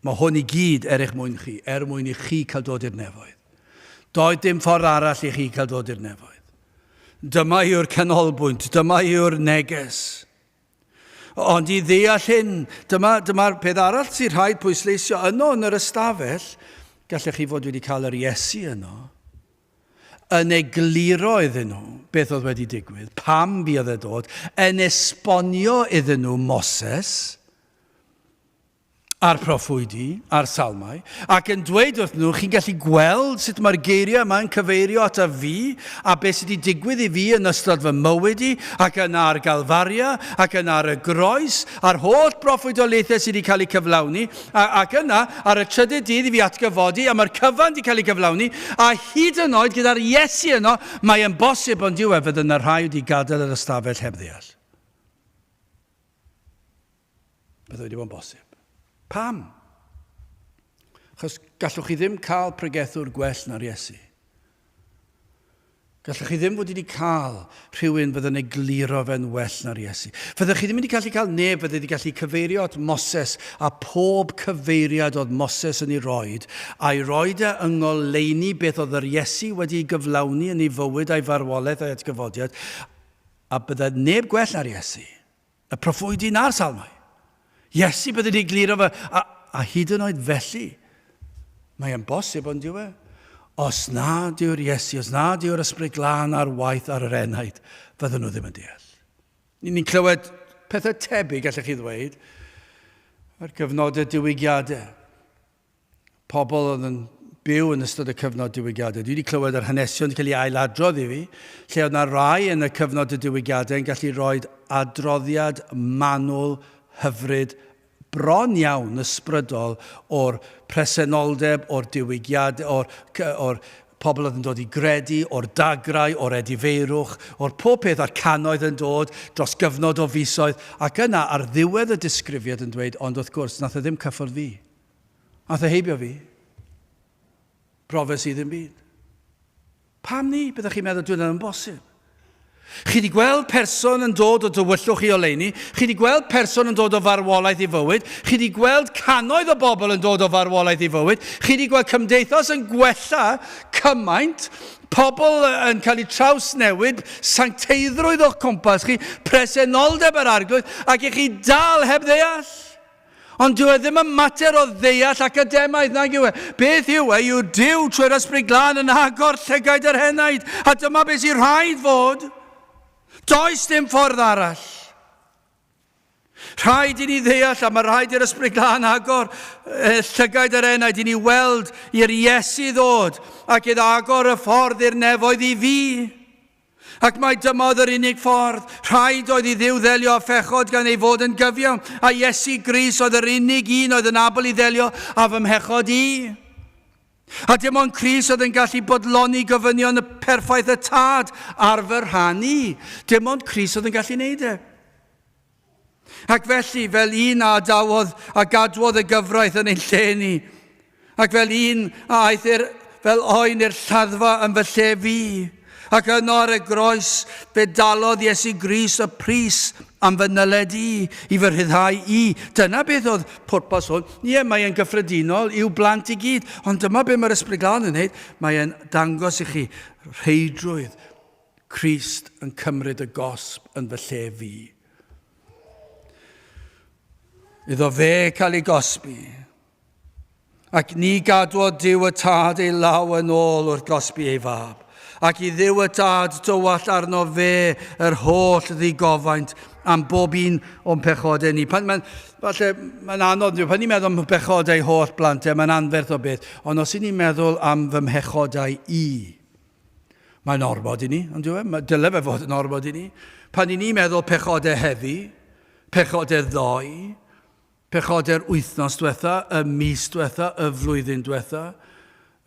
Mae hwn i gyd er eich mwyn chi, er mwyn i chi cael dod i'r nefoedd. Doedd dim ffordd arall i chi cael dod i'r nefoedd. Dyma yw'r canolbwynt, dyma yw'r neges. Ond i ddeall hyn, dyma, dyma'r peth arall sy'n rhaid pwysleisio yno yn yr ystafell, gallech chi fod wedi cael yr Iesu yno, yn egluro iddyn nhw beth oedd wedi digwydd, pam fuodd e dod, yn esbonio iddyn nhw Moses a'r proffwydi a'r salmau, ac yn dweud wrth nhw, chi'n gallu gweld sut mae'r geiriau yma yn cyfeirio ata fi, a beth sydd wedi digwydd i fi yn ystod fy mywyd i, ac yna ar Galfaria, ac yna ar y groes, a'r holl broffwydoliaethau sydd wedi cael eu cyflawni, A, ac yna, ar y trydydd dydd i fi atgyfodi, a mae'r cyfan wedi cael ei gyflawni, a hyd yn oed gyda'r Iesu yno, mae yn bosib ond yw e, fydd yna rhai wedi gadael yr ystafell heb ddeall. Bydde wedi bod yn bosib. Pam? Achos gallwch chi ddim cael pregethwr gwell na'r Iesu. Gallech chi ddim fod wedi cael rhywun fydd yn egluro fe'n well na'r Iesu. Fyddech chi ddim wedi gallu cael neb fydd wedi gallu cyfeirio at Moses a pob cyfeiriad oedd Moses yn ei roed, a'i roed e yng ngoleuni beth oedd yr Iesu wedi ei gyflawni yn ei fywyd a'i farwolaeth a'i atgyfodiad, a bydde neb gwell na'r Iesu. Y proffwydi na'r salmau. Iesu bydde wedi egluro fe, a, a hyd yn oed felly, mae e'n bosib ond yw e? Os nad yw'r Iesu, os nad yw'r Ysbryd Glân ar waith ar yr enaid, fydden nhw ddim yn deall. Ni'n clywed pethau tebyg, gallech chi ddweud, ar gyfnodau diwygiadau. Pobl oedd yn byw yn ystod y cyfnod diwygiadau. Dwi wedi clywed yr hanesion wedi cael ei ailadrodd i fi, lle oedd na rai yn y cyfnod y diwygiadau yn gallu rhoi adroddiad manwl, hyfryd, bron iawn ysbrydol o'r presenoldeb, o'r diwygiad, o'r, or pobl oedd yn dod i gredu, o'r dagrau, o'r edifeirwch, o'r pob peth a'r cannoedd yn dod dros gyfnod o fisoedd, ac yna ar ddiwedd y disgrifiad yn dweud, ond wrth gwrs, nath e ddim cyffwrdd fi. Ath e heibio fi. Profes i ddim byd. Pam ni? Byddech chi'n meddwl, dwi'n yn bosib. Chi wedi gweld person yn dod o dywyllwch i oleuni, chi wedi gweld person yn dod o farwolaeth i fywyd, chi wedi gweld cannoedd o bobl yn dod o farwolaeth i fywyd, chi wedi gweld cymdeithas yn gwella, cymaint, pobl yn cael eu trawsnewid, sancteiddrwydd o'ch cwmpas chi, presenoldeb yr Arglwydd, ac i chi dal heb ddeall. Ond dyw e ddim yn mater o ddeall academaidd, nag yw e. Beth yw e yw Duw trwy'r Ysbryd Glân yn agor llygaid yr henaid, a dyma beth sy'n rhaid fod. Does dim ffordd arall. Rhaid i ni ddeall, a mae rhaid i'r Ysbryd Glân agor llygaid yr enaid i ni weld i'r Iesu ddod ac iddo agor y ffordd i'r nefoedd i fi. Ac mai dyma oedd yr unig ffordd. Rhaid oedd i Dduw ddelio â phechod gan ei fod yn gyfiawn, a Iesu Grist oedd yr unig un oedd yn abl i ddelio â fy mhechod i. A dim ond Crist oedd yn gallu bodloni gofynion y perffaith y Tad ar fy rhan i. Dim ond Crist oedd yn gallu wneud e. Ac felly, fel un a adawodd a gadwodd y gyfraith yn ein lle ni, ac fel un a aeth i'r, fel oen i'r lladdfa yn fy lle fi, ac yno ar y groes fe dalodd Iesu Grist y pris am fy nyled i, i fy rhyddhau i. Dyna beth oedd pwrpas hwn. Ie, mae e'n gyffredinol i'w blant i gyd, ond dyma beth mae'r Ysbryd Glân yn wneud. Mae e'n dangos i chi rheidrwydd Crist yn cymryd y gosb yn fy lle fi. Iddo fe cael ei gosbi. Ac ni gadwodd Duw y Tad ei law yn ôl wrth gosbi ei fab. Ac i Dduw y Tad dywallt arno fe yr holl ddigofaint am bob un o'n pechodau ni. Pan mae'n, falle, mae'n anodd, pan ni'n meddwl am bechodau holl blant, e, mae'n anferth o beth. Ond os y'n ni'n meddwl am fy mhechodau i, Mae'n ormod i ni, ond yw e? Dyle fe fod yn ormod i ni. Pan i ni'n meddwl pechodau heddi, pechodau ddoe, pechodau'r wythnos diwetha, y mis diwetha, y flwyddyn diwetha,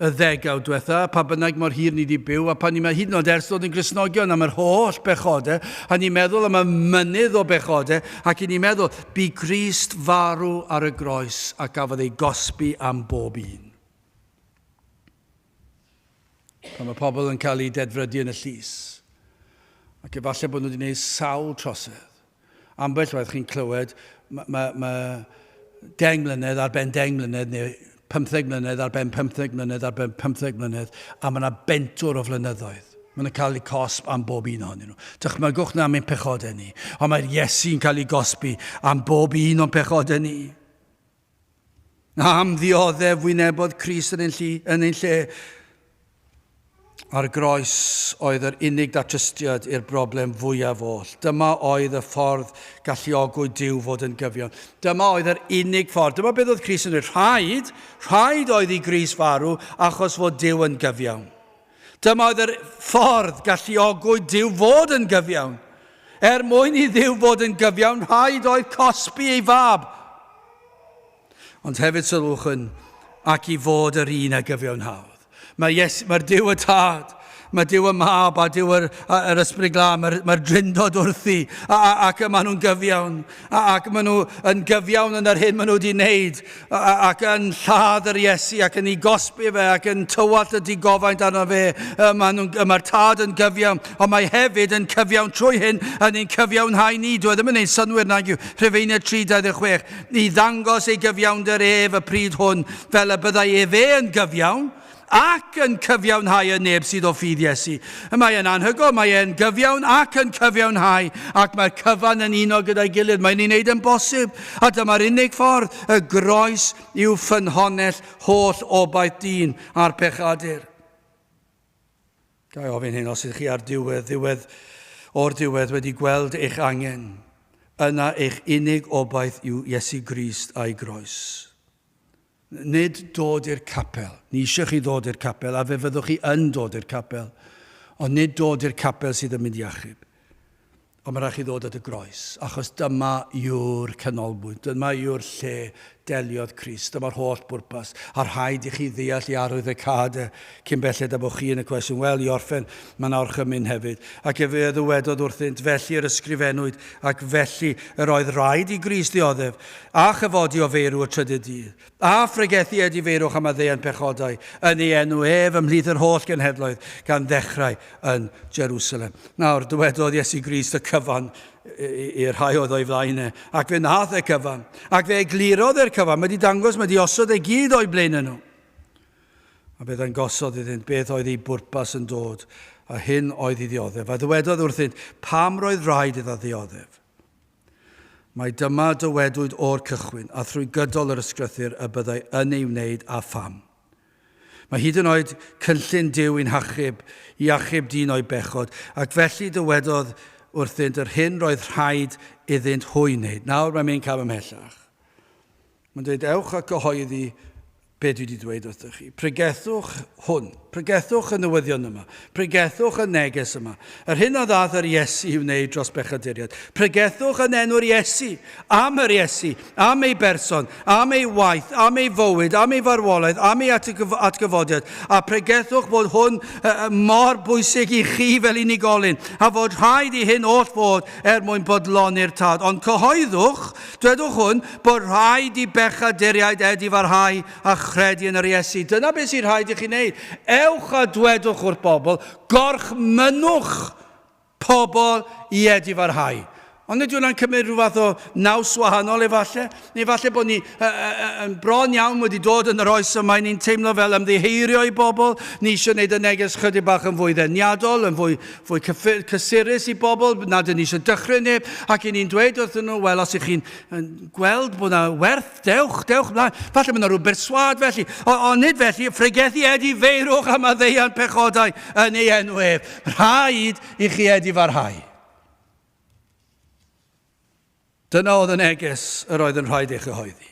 y ddegawd diwetha, pa bynnag mor hir ni wedi byw, a pan ni'n meddwl hyd yn oed ers dod yn Gristnogion am yr holl bechodau, a ni'n meddwl am y mynydd o bechodau, ac i ni'n meddwl, bu Grist farw ar y groes a gafodd ei gosbi am bob un. Pan mae pobl yn cael eu dedfrydu yn y llys, ac efallai bod nhw wedi gwneud sawl trosedd. Ambell waith chi'n clywed, mae, ma, ma 10 mlynedd ar ben 10 mlynedd, neu 15 mlynedd ar ben 15 mlynedd ar ben 15 mlynedd, a mae yna bentwr o flynyddoedd. Maen nhw'n cael eu cosb am bob un ohonyn nhw. Dychmygwch na am ein pechodau ni, ond mae'r Iesu'n cael ei gosbi am bob un o'n pechodau ni. Am ddioddef wynebodd Crist yn ein, llu, yn ein lle. A'r groes oedd yr unig datrystiad i'r broblem fwyaf oll. Dyma oedd y ffordd galluogwyd Duw fod yn gyfiawn. Dyma oedd yr unig ffordd. Dyma beth oedd Crist yn dweud. Rhaid, rhaid oedd i Grist farw achos fod Duw yn gyfiawn. Dyma oedd yr ffordd galluogwyd Duw fod yn gyfiawn. Er mwyn i Dduw fod yn gyfiawn, rhaid oedd cosbi ei fab. Ond hefyd sylwch yn, ac i fod yr un a gyfiawnhaodd. Mae Iesu, mae'r Duw y Tad, mae Duw y Mab a Duw yr, yr Ysbryd Glân, mae'r mae Drindod wrthi, a, a, ac maen nhw'n gyfiawn, a, ac maen nhw yn gyfiawn yn yr hyn maen nhw wedi wneud, ac yn lladd yr Iesu ac yn ei gosbi fe ac yn tywallt y digofaint arno fe. Mae'r Tad yn gyfiawn, ond mae hefyd yn cyfiawn trwy hyn yn ein cyfiawnhau ni. Dwi e ddim yn ein synwyr nag yw. Rhufeiniaid 3:26. I ddangos ei gyfiawnder ef y pryd hwn, fel y byddai efe yn gyfiawn, ac yn cyfiawnhau y neb sydd o ffydd Iesu. Mae e'n anhygoel, mae e'n gyfiawn ac yn cyfiawnhau, ac mae'r cyfan yn uno gyda'i gilydd. Mae'n ei wneud yn bosib, a dyma'r unig ffordd, y groes yw ffynhonnell holl obaith dyn a'r pechadur. Ga i ofyn hyn, os ydych chi ar diwedd, ddiwedd, o'r diwedd wedi gweld eich angen, yna eich unig obaith yw Iesu Grist a'i groes. Nid dod i'r capel. Ni eisiau chi ddod i'r capel, a fe fyddwch chi yn dod i'r capel. Ond nid dod i'r capel sydd yn mynd i achub. Ond mae rhaid chi ddod at y groes, achos dyma yw'r canolbwynt, dyma yw'r lle deliodd Crist, dyma'r holl bwrpas. A rhaid i chi ddeall i arwyddocâd e, cyn belled â bod chi yn y cwestiwn. Wel, i orffen, mae yna orchymyn hefyd. Ac efe a ddywedodd wrthynt, felly yr ysgrifennwyd, ac felly yr oedd rhaid i Grist ddioddef, A chyfodi o feirw y trydydd dydd, a phregethu edifeirwch a maddeuant pechodau yn ei enw ef ymhlith yr holl genhedloedd, gan ddechrau yn Jerusalem. Nawr, dywedodd Iesu Grist y cyfan i'r rhai oedd o'i flaen e, ac fe nath e cyfan, ac fe eglurodd e'r cyfan, mae wedi dangos, mae wedi osod e gyd o'i blaen nhw. A fe ddangosodd iddynt beth oedd ei bwrpas yn dod, a hyn oedd i ddioddef. A ddywedodd wrthynt, pam roedd rhaid iddo ddioddef? Mae dyma dywedwyd o'r cychwyn, a thrwy gydol yr ysgrythur y byddai yn ei wneud a pham. Mae hyd yn oed cynllun Duw i'n hachub, i achub dyn o'i bechod, ac felly dywedodd wrthynt yr hyn roedd rhaid iddynt hwy wneud. Nawr mae'n mynd cam ymhellach. Mae'n dweud, ewch a cyhoeddi be dwi wedi dweud wrthych chi. Pregethwch hwn. Pregethwch y newyddion yma. Pregethwch y neges yma. Yr hyn a ddaeth yr Iesu i'w wneud dros bechaduriaid. Pregethwch yn enw'r Iesu, am yr Iesu, am ei berson, am ei waith, am ei fywyd, am ei farwolaeth, am ei atgyfodiad. A pregethwch bod hwn mor bwysig i chi fel unigolyn, a fod rhaid i hyn oll fod er mwyn bodloni'r Tad. Ond cyhoeddwch, dwedwch hwn, bod rhaid i bechaduriaid edifarhau a chredu yn yr Iesu. Dyna beth sy'n rhaid i chi wneud. Ewch a dwedwch wrth bobl, gorchmynnwch pobl i edifarhau. Ond nid hwnna'n cymryd rhyw fath o naws wahanol efallai? Neu falle bod ni yn bron iawn wedi dod yn yr oes yma, ni'n teimlo fel ymddiheirio i bobl, ni eisiau gwneud y neges chydig bach yn fwy ddeniadol, yn fwy, fwy cysurus i bobl, nad yn eisiau dychryn neb, ac i ni'n dweud wrthyn nhw, wel, os ych chi'n gweld bod yna werth, dewch, dewch mlaen. Falle bod yna rhyw berswâd felly, ond nid felly, fregethu edifeirwch am addeian pechodau yn ei enw ef. Rhaid i chi edifarhau. Dyna oedd y neges yr oedd yn rhaid ei chyhoeddi.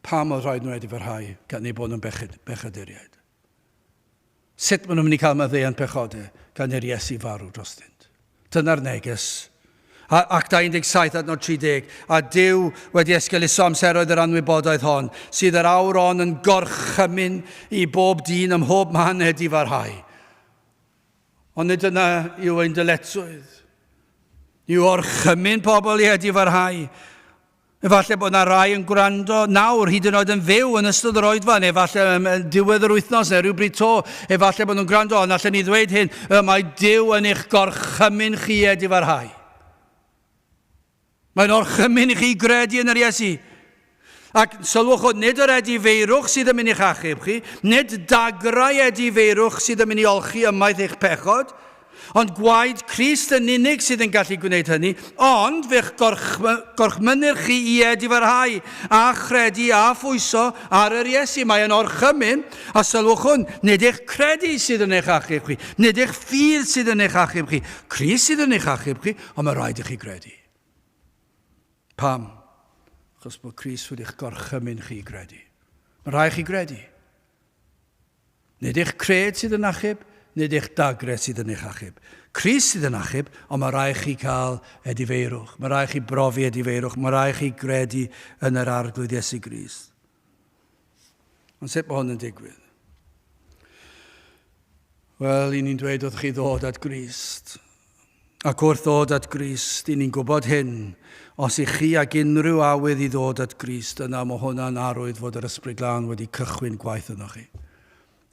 Pam oedd rhaid nhw edifarhau gan eu bod nhw'n bechaduriaid? Sut maen nhw'n mynd i cael maddeuant pechodau gan i'r Iesu farw drostynt? Dyna'r neges. A, Actau 17 adnod 30. A Duw wedi esgeuluso amseroedd yr anwybodaeth hon, sydd yr awr on yn gorchymyn i bob dyn ym mhob man edifarhau. Ond nid dyna yw ein dyletswydd. Yw orchymyn pobl i edifarhau. Efallai bod yna rai yn gwrando nawr, hyd yn oed yn fyw yn ystod yr oedfa, neu efallai yn diwedd yr wythnos, neu rhywbryd to, efallai bod nhw'n gwrando, ond allan ni ddweud hyn, y mae Duw yn eich gorchymyn chi edifarhau. Mae'n orchymyn i chi gredu yn yr Iesu. Ac sylwch hwn, nid yr edifeirwch sydd yn mynd i'ch achub chi, nid dagrau edifeirwch sydd yn mynd i olchi ymaith eich pechod, ond gwaed Crist yn unig sydd yn gallu gwneud hynny, ond fe'ch gorchmynir chi i edifarhau a chredu a phwyso ar yr Iesu. Mae yn orchymyn, a sylwch hwn, nid eich credu sydd yn eich achub chi, nid eich ffydd sydd yn eich achub chi, Crist sydd yn eich achub chi, ond mae rhaid i chi gredu. Pam? Achos bod Crist wedi'ch gorchymyn chi i gredu. Mae rhaid chi gredu. Nid eich cred sydd yn achub, nid eich dagre sydd yn eich achub. Crist sydd yn achub, ond mae rhaid chi cael edifeirwch. Mae rhaid chi brofi edifeirwch. Mae rhaid chi gredu yn yr Arglwydd Iesu Grist. Ond sut mae hwn yn digwydd? Wel, i ni'n dweud wrth chi ddod at Grist. Ac wrth ddod at Grist, i ni'n gwybod hyn, os i chi ag unrhyw awydd i ddod at Grist, yna mae hwnna'n arwydd fod yr Ysbryd Glân wedi cychwyn gwaith yno chi.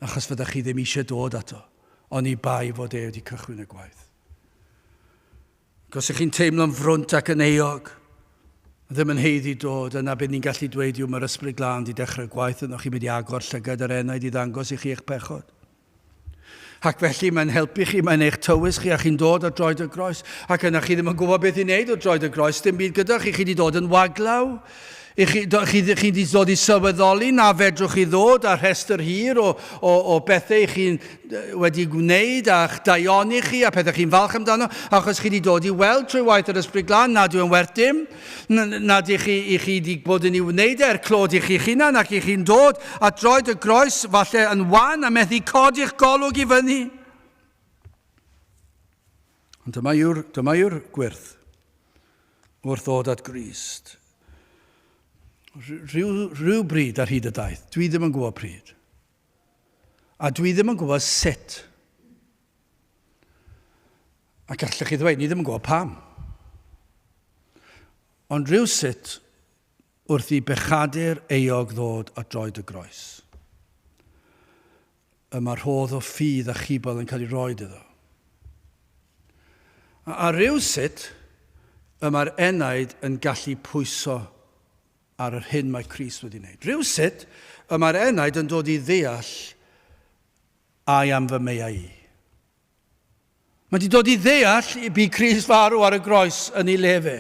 Achos fyddech chi ddim eisiau dod ato, ond i bai fod e wedi cychwyn y gwaith. Ac os ych chi'n teimlo'n frwnt ac yn euog, ddim yn haeddu dod, yna beth ni'n gallu dweud yw mae'r Ysbryd Glân wedi dechrau gwaith yno chi'n mynd i agor llygad yr enaid i ddangos i chi eich pechod. Ac felly mae'n helpu chi, mae'n eich tywys chi a chi'n dod o droed y groes. Ac yna chi ddim yn gwybod beth i wneud o droed y groes, dim byd gyda chi, chi wedi dod yn waglaw. I chi, do, chi, chi wedi dod i sylweddoli na fedrwch chi ddod â rhestr hir o, o, o bethau chi'n wedi gwneud a'ch daioni chi a pethau chi'n falch amdano, achos chi wedi dod i weld trwy waith yr Ysbryd Glân nad yw'n werth dim, nad i chi, i chi wedi bod yn ei wneud e er clod i chi'ch hunan ac i chi'n dod at droed y groes falle yn wan a methu codi'ch golwg i fyny. Ond dyma yw'r, dyma yw'r gwyrth wrth ddod at Grist. Rhyw, rhyw bryd ar hyd y daith, dwi ddim yn gwybod pryd. A dwi ddim yn gwybod sut. Ac allech chi ddweud, ni ddim yn gwybod pam. Ond rhyw sut wrth i bechadur euog ddod at droed y groes. Y mae rhodd o ffydd a chibol yn cael ei roed iddo. A, a rhywsut, y mae'r enaid yn gallu pwyso ar yr hyn mae Crist wedi wneud. Rhywsut, y mae'r enaid yn dod i ddeall ai am fy meiau i. Mae wedi dod i ddeall i bu Crist farw ar y groes yn ei le fe.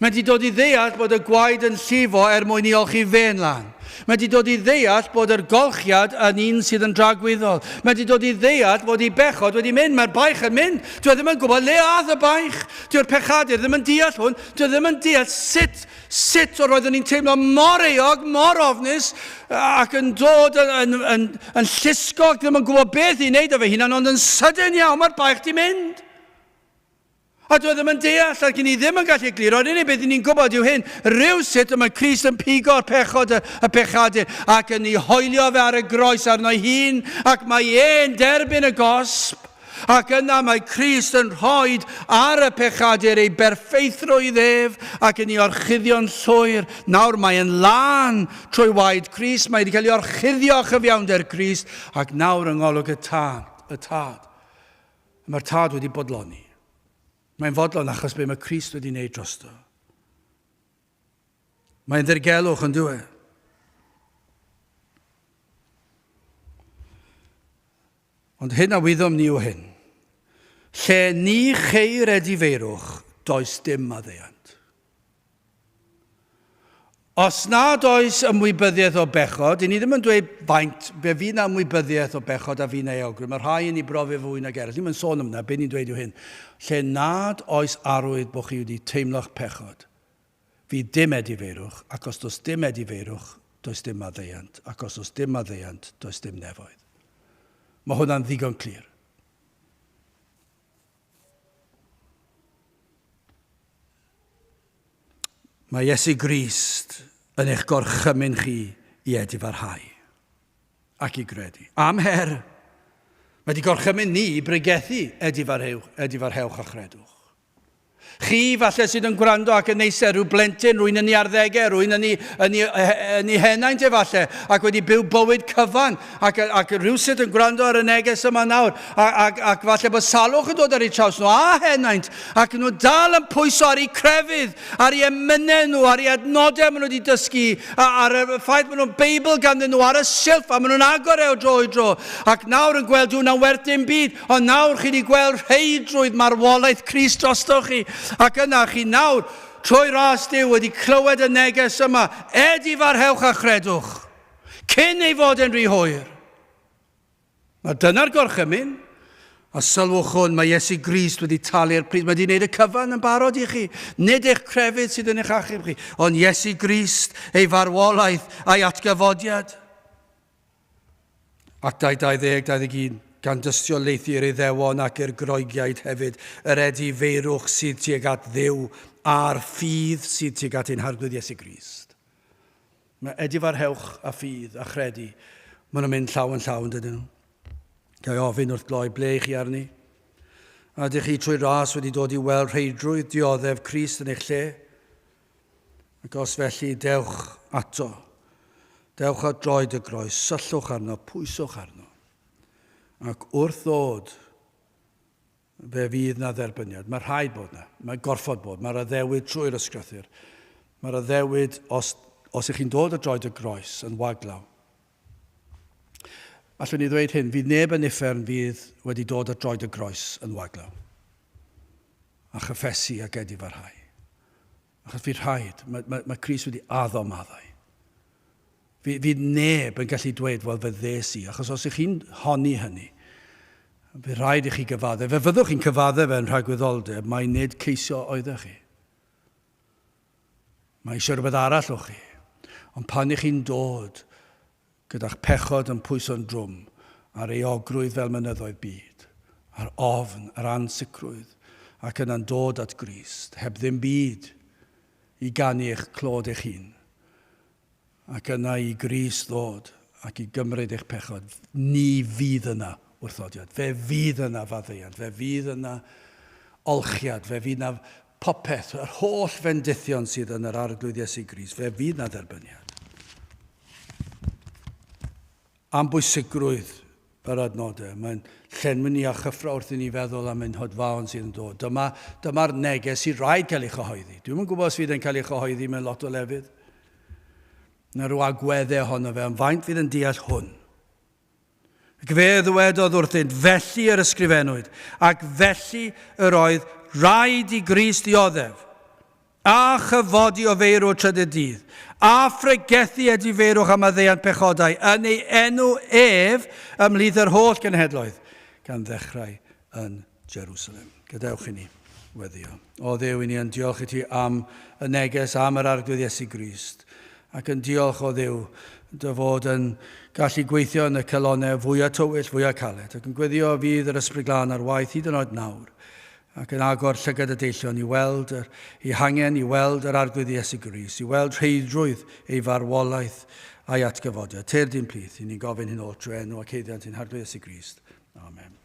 Mae wedi dod i ddeall bod y gwaed yn llifo er mwyn i olchi fe'n lan. Mae wedi dod i ddeall bod yr golchiad yn un sydd yn dragwyddol. Mae wedi dod i ddeall bod ei bechod wedi mynd. Mae'r baich yn mynd. Dwi e ddim yn gwybod le ath y baich. Dyw'r pechadur ddim yn deall hwn. Dwi e ddim yn deall sut, sut o'r roeddwn i'n teimlo mor euog, mor ofnus, ac yn dod yn, yn, yn, yn llusgo ac ddim yn gwybod beth i wneud o fy hunan, ond yn sydyn iawn mae'r baich di mynd. A dwi e ddim yn deall, ac i ni ddim yn gallu egluro, yr unig beth i ni'n gwybod yw hyn, rhywsut y mae Crist yn pigo'r pechod y, y pechadur, ac yn ei hoelio fe ar y groes arno'i hun, ac mae e'n derbyn y gosb, ac yna mae Crist yn rhoi ar y pechadur ei berffeithrwydd ef, ac yn ei orchuddio'n llwyr. Nawr mae'n lân trwy waed Crist, mae wedi cael ei orchuddio â chyfiawnder Crist, ac nawr yng ngolwg y tad, y tad. Mae'r tad wedi bodloni. Mae'n fodlon achos be mae Crist wedi wneud drosto. Mae'n ddirgelwch yn dwi. Ond hyn a wyddom ni yw hyn. Lle ni cheir edifeirwch, does dim maddeuant. Os nad oes ymwybyddiaeth o bechod, i ni ddim yn dweud faint, be fydd na ymwybyddiaeth o bechod a fydd na euogrwydd. Mae rhai yn ei brofi fwy nag eraill. Ni'n sôn am hynna, be ni'n dweud yw hyn. Lle nad oes arwydd bod chi wedi teimlo'ch pechod, fydd dim edifeirwch, ac os does dim edifeirwch, does dim maddeuant, ac os does dim maddeuant, does dim nefoedd. Mae hwnna'n ddigon clir. Mae Iesu Grist yn eich gorchymyn chi i edifarhau ac i gredu. Am her! Mae wedi gorchymyn ni i bregethu edifarhewch, edifarhewch a chredwch. Chi falle sydd yn gwrando ac yn eistedd rhyw blentyn, rwy'n yn ei arddegau, rwy'n yn ei, yn ei, yn ei henaint efallai, ac wedi byw bywyd cyfan, ac, ac rhywsut yn gwrando ar y neges yma nawr, ac, ac, ac falle bod salwch yn dod ar eu traws nhw, a henaint, ac nhw dal yn pwyso ar eu crefydd, ar eu emynau nhw, ar eu adnodau maen nhw wedi dysgu, a, ar y ffaith maen nhw'n Beibl ganddyn nhw ar y silff, a maen nhw'n agor e o dro i dro, ac nawr yn gweld hwnna'n werth dim byd, ond nawr chi wedi gweld rheidrwydd marwolaeth Crist drostoch chi, ac yna chi nawr, trwy ras Duw, wedi clywed y neges yma, edifarhewch a chredwch, cyn ei fod yn rhy hwyr. Mae dyna'r gorchymyn. A sylwch hwn, mae Iesu Grist wedi talu'r pris. Mae wedi gwneud y cyfan yn barod i chi. Nid eich crefydd sydd yn eich achub chi, ond Iesu Grist, ei farwolaeth a'i atgyfodiad. Actau 20, 21, gan dystiolaethu i'r Iddewon ac i'r Groegiaid hefyd, yr edifeirwch sydd tuag at Dduw a'r ffydd sydd tuag at ein Harglwydd Iesu Grist. Mae edifarhewch a ffydd a chredu, maen nhw'n mynd llaw yn llaw yn dydyn nhw? Ga i ofyn wrth gloi, ble i chi arni? A ydych chi trwy ras wedi dod i weld rheidrwydd dioddef Crist yn eich lle? Ac os felly, dewch ato. Dewch at droed y groes, syllwch arno, pwyswch arno. Ac wrth ddod Fe fydd 'na dderbyniad. Mae rhaid bod 'na. Mae gorfod bod. Mae'r addewid trwy'r ysgrythur. Mae'r addewid os, os ych chi'n dod o droed y groes yn waglaw. Allwn ni ddweud hyn, fydd neb yn uffern fydd wedi dod o droed y groes yn waglaw. A chyffesu ac edifarhau. Achos fydd rhaid, mae, mae, mae Crist wedi addo maddau. Fydd neb yn gallu dweud, wel, fe ddes i, achos os ych chi'n honni hynny, fydd rhaid i chi gyfaddef. Fe fyddwch chi'n cyfaddef fe yn rhagwyddoldeb, mai nid ceisio oeddech chi. Mae eisiau rhywbeth arall o chi. Ond pan ych chi'n dod gyda'ch pechod yn pwyso'n drwm ar euogrwydd fel mynyddoedd byd, a'r ofn, yr ansicrwydd, ac yna'n dod at Grist, heb ddim byd i ganu eich clod eich hun, Ac yna i Grist ddod ac i gymryd eich pechod, ni fydd yna wrthodiad. Fe fydd yna faddeuant, fe fydd yna olchiad, fe fydd yna popeth, yr holl fendithion sydd yn yr Arglwydd Iesu Grist, fe fydd yna dderbyniad. Am bwysigrwydd yr adnodau, mae'n llenwi ni â chyffro wrth i ni feddwl am ein hodfaon sydd yn dod. Dyma, dyma'r neges sydd rhaid cael ei chyhoeddi. Dwi'm yn gwybod os fydd e'n cael ei chyhoeddi mewn lot o lefydd. Na rhyw agweddau ohono fe, ond faint fydd yn deall hwn? Ac fe ddywedodd wrthynt, felly yr ysgrifennwyd, ac felly yr oedd rhaid i Grist ddioddef, a chyfodi o feirw y trydydd dydd, a phregethu edifeirwch a maddeuant pechodau yn ei enw ef ymhlith yr holl genhedloedd, gan ddechrau yn Jerusalem. Gadewch i ni weddio. O Dduw, i ni yn diolch i ti am y neges am yr Arglwydd Iesu Grist, ac yn diolch o Dduw dy fod yn gallu gweithio yn y calonnau fwyaf tywyll, fwyaf caled, ac yn gweddio fydd yr Ysbryd Glân ar waith hyd yn oed nawr, ac yn agor llygad y deillion i weld yr, i hangen i weld yr Arglwydd Iesu Grist, i weld rheidrwydd ei farwolaeth a'i atgyfodiad. Tyr di'n plith, i ni'n gofyn hyn oll drwy enw ac haeddiant ein Harglwydd Iesu Grist. Amen.